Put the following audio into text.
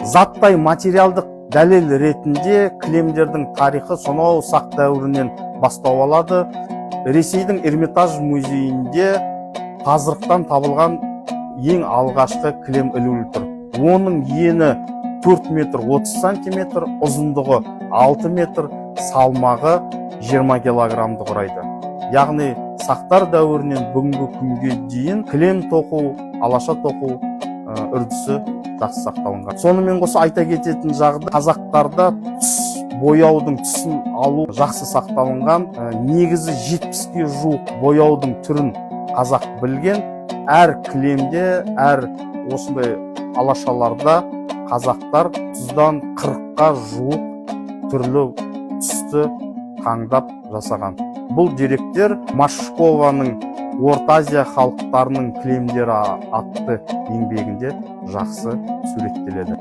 Заттай материалдық дәлел ретінде кілемдердің тарихы сонау сақ дәуірінен бастау алады. Ресейдің Эрмитаж музейінде Пазырықтан табылған ең алғашқы кілем ілулі тұр. Оның ені 4 метр 30 сантиметр, ұзындығы 6 метр, салмағы 20 килограммды құрайды. Яғни сақтар дәуірінен бүгінгі күнге дейін кілем тоқу, алаша тоқу үрдісі жақсы сақталынған. Сонымен қоса айта кететін жағдай, қазақтарда түс бояудың түсін алу жақсы сақталынған. Негізі 70-ке жуық бояудың түрін қазақ білген. Әр кілемде, әр осындай алашаларда қазақтар 30-дан 40-қа жуық түрлі түсті таңдап жасаған. Бұл деректер Машкованың «Орта Азия халықтарының кілемдері» атты еңбегінде жақсы суреттеледі.